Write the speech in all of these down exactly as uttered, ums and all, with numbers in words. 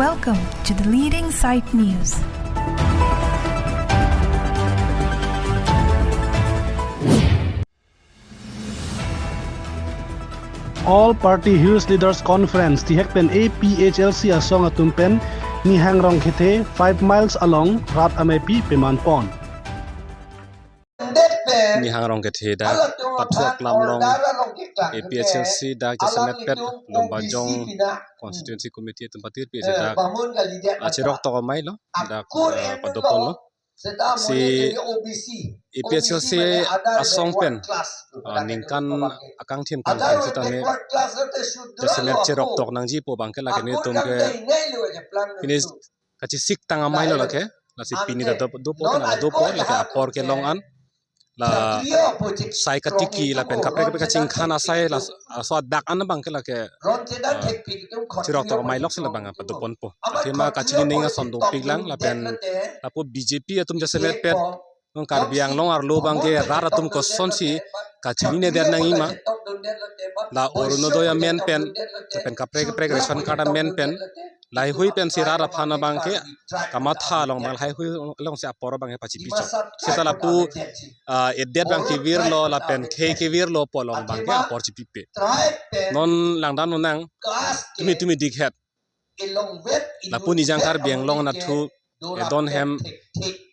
Welcome to the leading site news. All Party Hills Leaders Conference, Tihek pen A P H L C asong atum pen Nihang Rongkethe five miles along rat ameipi peman pon. Nihang Rongkethe dak pathok lam along A P H L C dak jasemet pet Lumbajong Constituency Committee atum patirpi dak, ah, chirok tok amei lo, dak, ah, padopon lo. Si A P H L C asong pen, ah, ningkan akangthim kangthim sitame jasemet chirok tok nangji pu abangke lake nelitum ke pini kachesik tang amei lo lake. Lasi pini ta dopo, dopo tang dopo lake apor kelong an. La sai katiki lapen kaprek kaprek kachingkhan asai la, ah, so dak an abangke lake, ah, chirok tok amei lok si labang padoponpo. Athema kachini ning ason dopik lang lapen lapu B J P atum jasemet pet non Karbi Anglong arlo abangke rat atum kosonsi kachini nedet nangji ma. La Orunodoi amen pen, lapen kaprek kaprek ration card amen pen, laheihui pensi rat aphan abangke kamatha along abang laheihui alongsi apor abangke pachipi chot. Seta lapu, ah, edet abang kevirlo lapen khei kevirlo pu along abangke apor chipipe. Non langdam lonang tumi tumi dikhet. Lapu Nijang Karbi Anglong nathu edon hem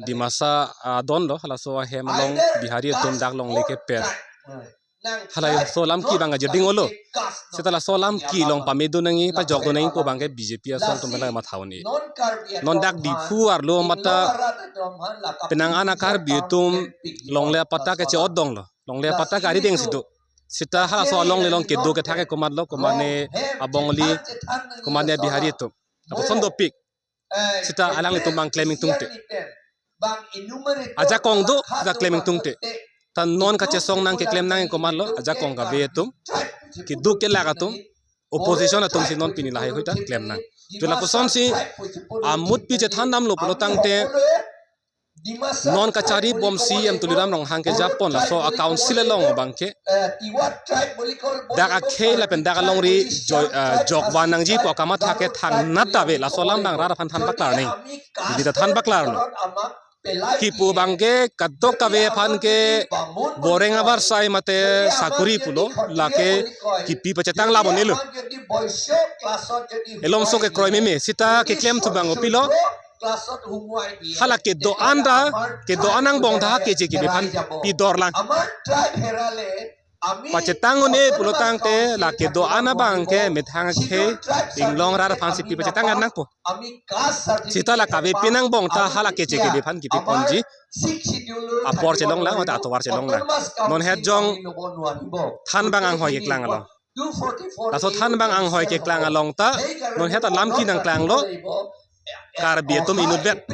Dimasa adon lo, halaso ahem along Bihari atum dak longle kepet. Halaso lam ke abang ajirding olo. Seta laso lam kelong pamedun nangji, pajokdun nangji pu abangke B J P asong atum abang matha un-e. Non dak Diphu arlo mate penang an a-Karbi atum longle apatta ke che-otdong lo. Longle apatta ke arideng si do. Seta halaso alongle along kedo kethak ke komat lo, komatne a-Bongali, komatne a-Bihari atum. Lapuson dopik. Seta alanglitum abang klem ingtungte. Ajakong do, seta klem ingtungte. Ta non kachesong nang keklem nang komat lo, ajakong kave atum, keduk kelak atum, opposition atum si non pini laheihui ta klem nang. Ju lapusonsi amutpi chethan damlo pulo tangte, non kachari bom C E M Tuliram Ronghang kejapon laso a-council along abangke dak akhei lapen dak alongri joi, eh, jokvan nangji pu akamatha ke thangnat ta ave, laso alam abang rat aphan than paklar nangji. Dita than paklarlo. Kipu abangke kadokave aphan ke boreng avarsai mate sakuri pulo, lake kipi pachetang labon elo. Elomso kekroi meme, seta keklem thu abang kopilo. Hala kedo-an ta, kedo-an angbong ta keche kebi aphan pidor lang. Pachetang un-e pulo tangte la kedo-an abangke methang akhei inglong rat aphansi pi pachetang nangpo. Seta la kave pi angbong ta hala keche kebi aphan kipi ponji apor chelong lang, mate atovar chelong lang. Non het jong than abang anghoi keklang along. Laso than abang anghoi keklang along ta, non het alam kenangklanglo, Karbi atum inutvet.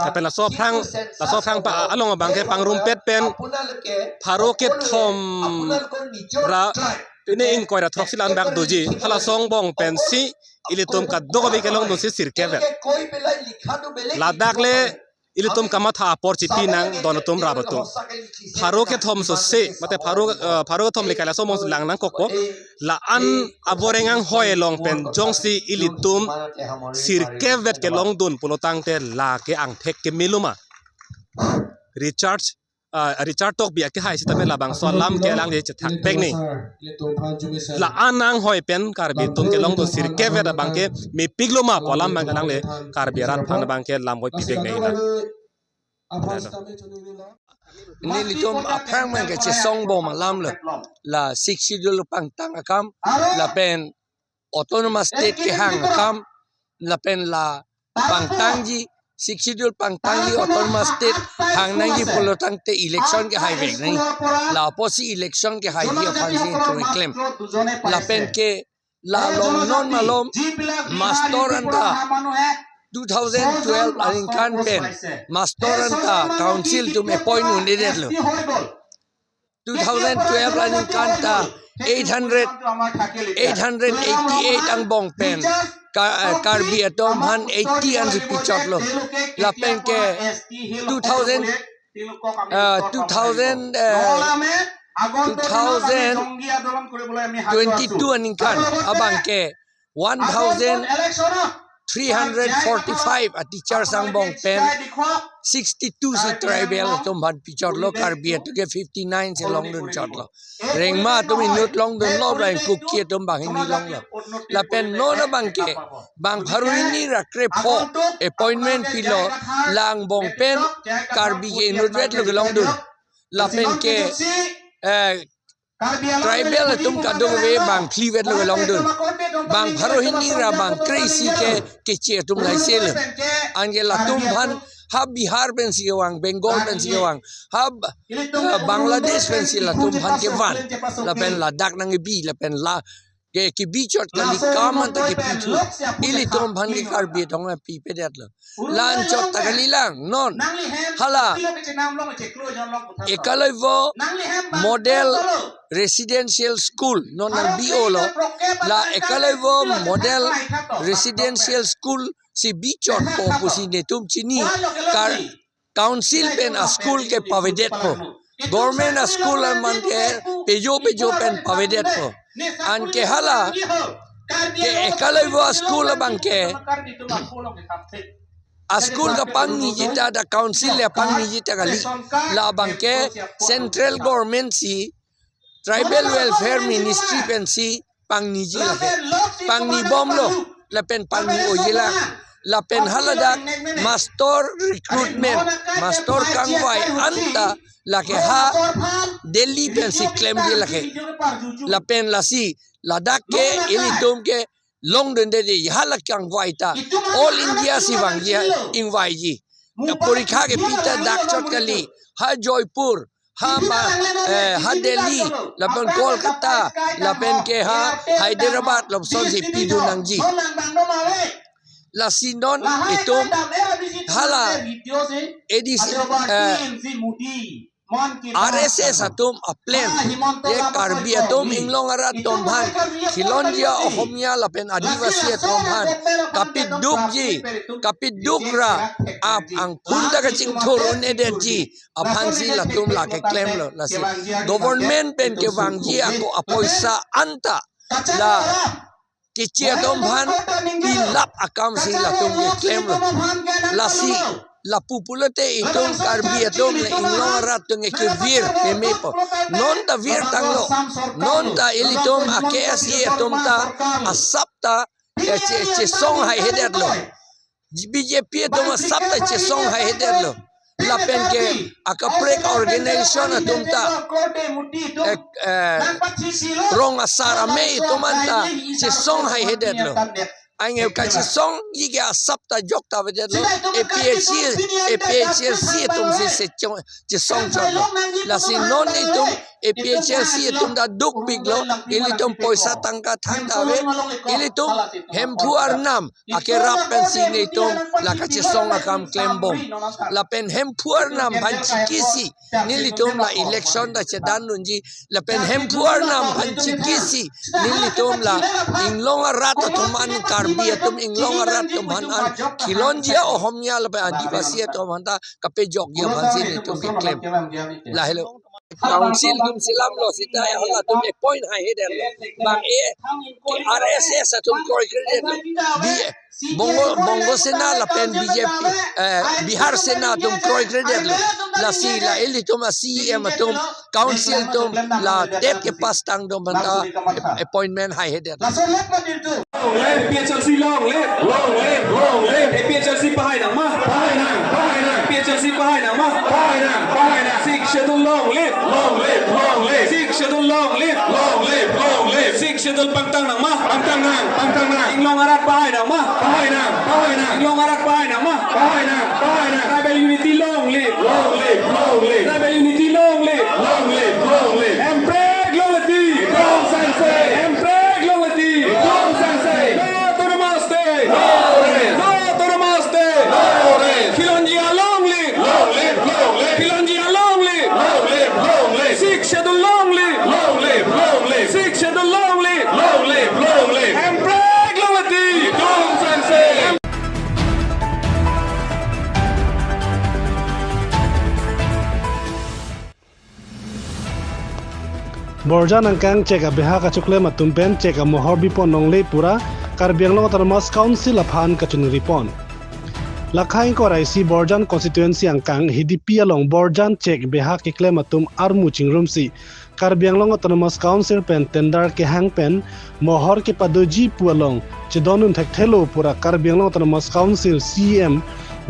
Lapen laso aphrang, laso aphrang pa along abangke pangrumpet pen pharo kethom ra pine ingkoi ra throksi la-an bak doji. Halaso angbong pensi ilitum kadokave kelongdunsi sirkep vet. Ladak le ilitum kamatha apor chipi nang don atum rap atum. Pharo kethom sose, mate pharo, eh, pharo kethom lekai laso angbong lang nangkokpo. La-an aboreng anghoi along pen jongsi ilitum sirkep vet kelongdun pulo tangte lake angthek keme lo ma. Richard, ah, Richard Tokbi akehai sitame labangso alam ke alangli chethak pek ni. La-an anghoi pen Karbi atum kelongdun sirkep vet abangke mepik lo ma pu alam abang alangli Karbi arat aphan abangke lam voi pipek ni na. Nelitum aphrang abangke chesong bom alam lo. La Sixth Schedule pangtang akam, lapen Autonomous State kehang akam, lapen la pangtangji, Sixth Schedule pangtangji, Autonomous State hang nangji pulo tangte election kehai vek nangji. La apotsi election kehai ji aphansi nelitum keklem. Lapen ke la along non malom master anta two thousand twelve aningkan pen master anta council atum appoint un-edetlo. Two thousand twelve aningkan ta eight hundred, eight hundred eighty-eight angbong pen Ka-, eh, Karbi atum aphan eighty an si pichotlo. Lapen ke two thousand, eh, two thousand, eh, two thousand twenty-two aningkan abangke one thousand three hundred forty-five a teachers angbong pen sixty-two si tribal atum aphan pichotlo, Karbi atum ke fifty-nine si longdun chotlo. Rengma atum inut longdunlo, bang Kuki atum banghini longlo. Lapen non abangke bang pharo hini ra krepho appointment pilo, la angbong pen Karbi ke inutvetlo kelongdun. Lapen ke, eh, tribal atum kadokave bang phlivetlo kelongdun. Bang pharo hini ra bang kre-isi ke Keche atum laiselo. Anke latum aphan ha Bihar pensi kevang, Bengal pensi kevang, ha, eh, Bangladesh pensi latum aphan kevan. Lapen ladak nangkebi, lapen la ke kebi chot kali, kam anta kepithu. Ilitum aphan ke Karbi atum aphan pipedetlo. La-anchot ta kalilang, non hala Eklavya Model Residential School, non nang B O lo. La Eklavya Model Residential School si bichotpo pusi netum chini. Kar-, council pen a school ke pavedetpo. Government a school aman ke pejo pejo pen pavedetpo. Anke hala ke Eklavya school abangke a school kapangniji ta, da council le pangniji ta kali. La abangke central government si Tribal Welfare Ministry pensi pangniji lake. Pangnibomlo, lapen pangni-oji lang. Lapen haladak master recruitment, master kangvai anta lake ha Delhi pensi klemji lake. Lapen lasi ladak ke ilitum ke longdunde, de hala kangvai ta All India si vangji, ingvaiji. Ta porikha kepi ta dak chot kali, ha Jaipur, ha ma, eh, ha Delhi, lapen Kolkata, lapen ke ha Hyderabad, lapuson si pidun nangji. Lasi non itum hala A D C, eh, R S S atum a plan, ye Karbi atum, Inglong arat atum aphan, Khilonjia Ohomia lapen Adivasi atum aphan kapedukji, kapeduk ra ap angphun ta kachingthur un-edetji aphansi latum lake klemlo. Lasi government pen kevangji ako apoisa anta la Keche atum aphan pilap akamsi latum ke klemlo. Lasi lapu pulote itum Karbi atum le Inglong arat atum ke kevir memepo. Non ta virtanglo. Non ta ilitum a K S A atum ta asap ta, eh, che, chesong haihedetlo. B J P atum asap ta chesong haihedetlo. Lapen ke akaprek organization atum ta, eh, eh, rong asar amei atum anta chesong haihedetlo. Anke kachesongji ke asap ta jok ta avedetlo. A P H C, A P H L C atum si chesong, chesong chotlo. Lasi non itum A P H L C atum ta dukpiklo, ilitum poisa tangka thangta ave, ilitum Hemphu Arnam akerap pensi netum la kachesong akam klembom. Lapen Hemphu Arnam aphan chikisi nelitum la election ta chedandunji. Lapen Hemphu Arnam aphan chikisi nelitum la Inglong arat atum an, Karbi atum Inglong arat atum aphan an, Khilonjia Ohomia lapen Adivasi atum aphan ta kapejokji aphansi netum keklem. Lahelo. Council atum selamlo seta halatum appoint haihedetlo. Bang e R S S atum kroikredetlo. Bi Bongo, Bongo Sena lapen B J P, eh, Bihar Sena atum kroikredetlo. Lasi la ilitum a C E M atum, council atum la tep kepass tang atum aphanta appointment haihedetlo. Long live, A P H L C long live. Long live, long live. A P H L C pahai nangma. Pahai nang, pahai nang. A P H L C pahai nangma. Pahai nang, pahai nang. Sixth Schedule long live. Long live, long live. Sixth Schedule long live. Long live, long live. Sixth Schedule pangtang nangma. Pangtang nang, pangtang nang. Inglong arat pahai nangma. Pahai nang, pahai nang. Inglong arat pahai nangma. Pahai nang, pahai nang. Tribal unity long live. Long live, long live. Tribal unity long live. Long live, long live. Hemprek long live. Itum sangse. Hemprek long live. Itum sangse. No to Namaste. No rest. No to Namaste. No rest. Khilonjia long live. Long live, long live. Khilonjia long live. Long live, long live. Sixth Schedule long live. Long live, long live. Sixth Schedule long live. Long live, long live. Hemprek long live. Itum sangse. Borjan angkang chek abeha kachoklem atum pen chek amohor bipon longle pura Karbi Anglong Autonomous Council aphan kachiningri pon. Lakhai ingkoi ra isi Borjan constituency angkang Hidipi along Borjan chek beha keklem atum armu chingrumsi Karbi Anglong Autonomous Council pen tender kehang pen mohor kepadoji pu along chedondun thekthelo pu ra Karbi Anglong Autonomous Council C E M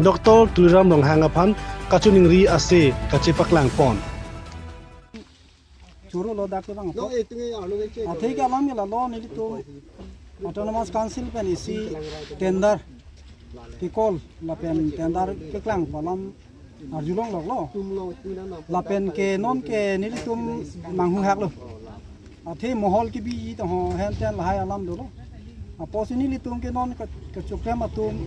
Doctor Tuliram Ronghang aphan kachiningri ase kachepaklang pon. Choro lo dak ke bang. Athe ke alam ke lalo nelitum Autonomous Council pen isi tender kekol lapen tender keklang pu alam arjulong loklo. Lapen ke non ke nelitum manghu haklo. Athe mohol kebi tong ho henten lahai alam dolo. Apotsi nelitum ke non ka-, kachoklem atum,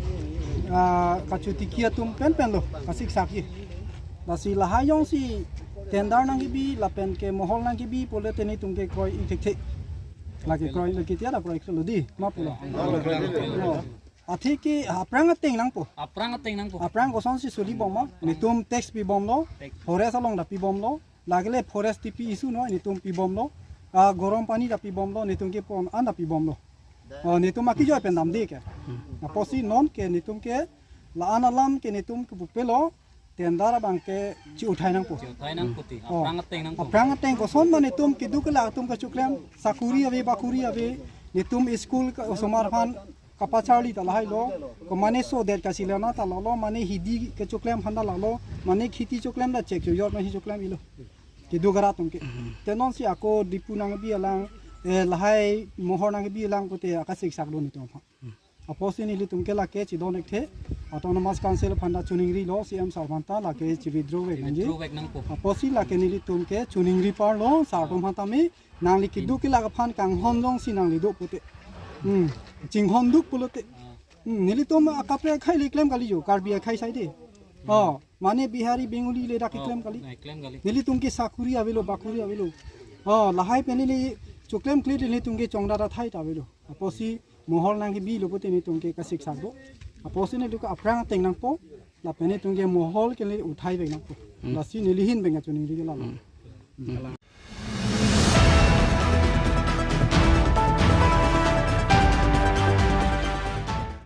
ah, kachotiki atum penpen lo, kasiksak ji. Lasi lahai jongsi tender nangkebi, lapen ke mohol nangkebi pulote nelitum ke kroi-ik thekthe. Lake kroi-ik lo, ketia la kroi-ik lo dei, ma pulo. Oh. Athe ke aphrang ateng nangpo. Aphrang ateng nangpo. Aphrang kosonsi soli bom ma, nelitum tax pi bomlo, forest along ta pi bomlo, lake le forest tipi issue noi, nelitum pi bomlo, ah, gorom pani ta pi bomlo, nelitum ke pon an ta pi bomlo. Oh, nelitum akejoi pen damde ke. Apotsi non ke nelitum ke la-an alam ke nelitum ke pupelo tender abang ke chi-uthai nangpo. Chi-uthai nangpo ti. Oh. Aphrang ateng nangpo. Aphrang ateng koson ma nelitum keduk kelak atum kachoklem, sakuri ave, bakuri ave, nelitum school ke osomar aphan kapacharli ta lahai lo, ko mane sodet kasilana ta lalo, mane Hidi kechoklem aphan ta lalo, mane kheti choklem ta chek chojor ma hi choklem-iklo. Keduk arat atum ke. Te nonsi ako Diphu nangkebi alang, eh, lahai mohor nangkebi alang pulote akasiksak do nelitum aphan. Apotsi nelitum ke lake chedon thekthe, Autonomous Council aphan ta chiningrilo C M sir aphan ta lake chi-withdraw vek nangji. Withdraw vek nangpo. Apotsi lake nelitum ke chiningri parlo sir atum aphan tame, nangli keduk kelak aphan kanghon jongsi nangli do pulote. Hmm. Chinghon duk pulote. Hmm. Nelitum akaprek akhai le klem kali jo, Karbi akhai sai dei. Oh, mane Bihari, Bengali le dak keklem kali. Oh, keklem kali. Nelitum ke sakuri avelo, bakuri avelo. Oh, lahai pen neli choklemkle nelitum ke chongdat athai ta avelo. Apotsi mohol nangkebilo pulote nelitum ke kasiksak do. Apotsi nelitum ke aphrang ateng nangpo, lapen nelitum ke mohol ke neli uthai vek nangpo. Hmm. Lasi neli ahin pen kachiningri ke lalo. Hmm. Hmm.